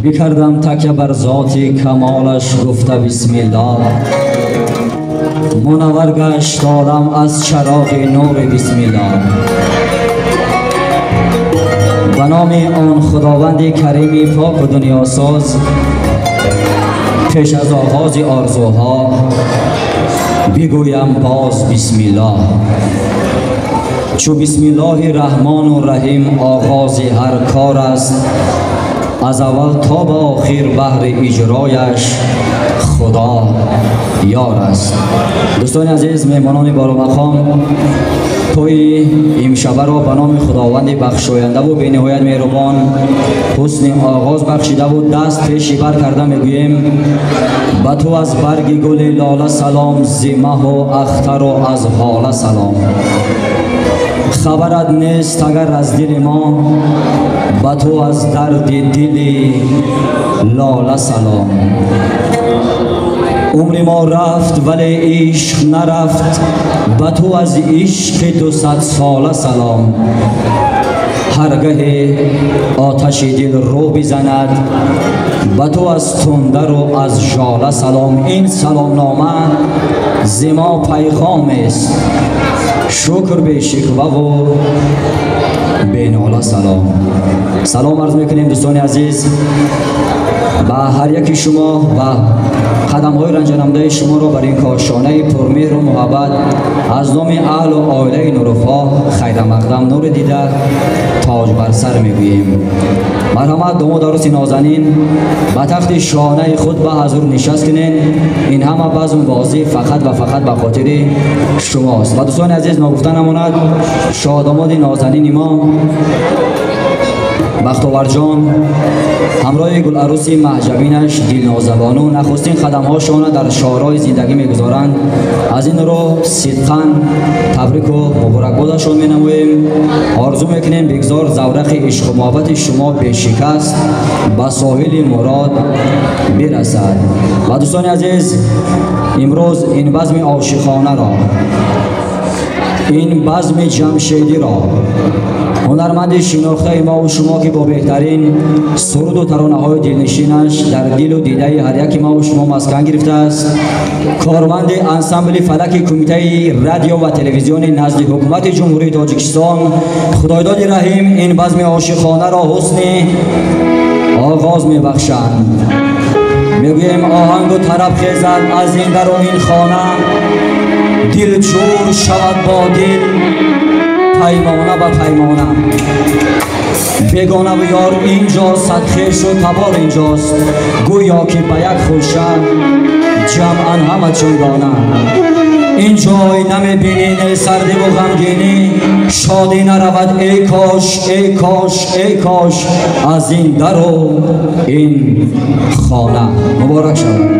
بکردم تکیه بر ذات کمالش گفته بسم الله، منور گشت عالم از چراغ نور بسم الله. به نام آن خداوند کریمی پاک و دنیا ساز، پیش از آغاز آرزوها بگویم باز بسم الله. چو بسم الله الرحمن الرحیم آغاز هر کار است، از اول تا به آخر بهر اجرایش خدا یار است. دوستان عزیز، مهمانان بالامقام، توی امشب را به نام خداوند بخشاینده و به نهایت مهربان حسن آغاز بخشیده و دست پیش بر کرده میگوییم به تو از برگ گل لاله سلام، ز مه و اختر و از هاله سلام. خبرت نیست اگر از دل ما، به تو از درد دل لاله سلام. عمر ما رفت ولی عشق نرفت، به تو از عشق 200 ساله سلام. هرگه آتش دل رو بزند، به تو از تندر و از ژاله سلام. این سلام نامه ز ما پیغام است، شکر به شکوه و به ناله سلام. سلام عرض میکنیم دوستان عزیز به هر یکی شما و قدم های رنجاننده شما را بر این کاشانه پرمهر و محبت از نام اهل و عائله نوروفا خیر مقدم نور دیده تاج بر سر میگوییم. مرحمت داماد عروس نازنین به تخت شانه خود به حضور نشست کنین. این همه بزم بازی فقط و فقط به خاطر شماست. و دوستان عزیز ناگفته نماند شاه داماد نازنین ما بختاور جان همراه گل عروس محجبینش دلنازبانو نخستین قدم هاشان در شارای زندگی میگذارند. از این رو صدقاً تبریک و مبارک بادشان مینماییم. آرزو میکنیم بگذار زورق عشق و محبت شما به شکست به ساحل مراد برسد. و دوستان عزیز امروز این بزم عاشقانه را، این بزم جمشیدی را، هنرمند شناخته ما و شما که با بهترین سرود و ترانه های دلنشینش در دل و دیده هر یک ما و شما مسکن گرفته است، کارمند انسامبل فلک کمیته رادیو و تلویزیون نزد حکومت جمهوری تاجیکستان خدایداد رحیم این بزم عاشقانه را حسن آغاز میبخشند. میگوییم آهنگ و طرب خیزد از این در و این خانه، دل جور شود با دل پیمانه به پیمانه. بیگانه و یار اینجا، صد خویش و تبار اینجاست، گویا که به یک خوشه جمعا همه چون دانه. این جای نمیبینی نه سردی و غمگینی، شادی نرود ای کاش ای کاش ای کاش از این در و این خانه. مبارک شود.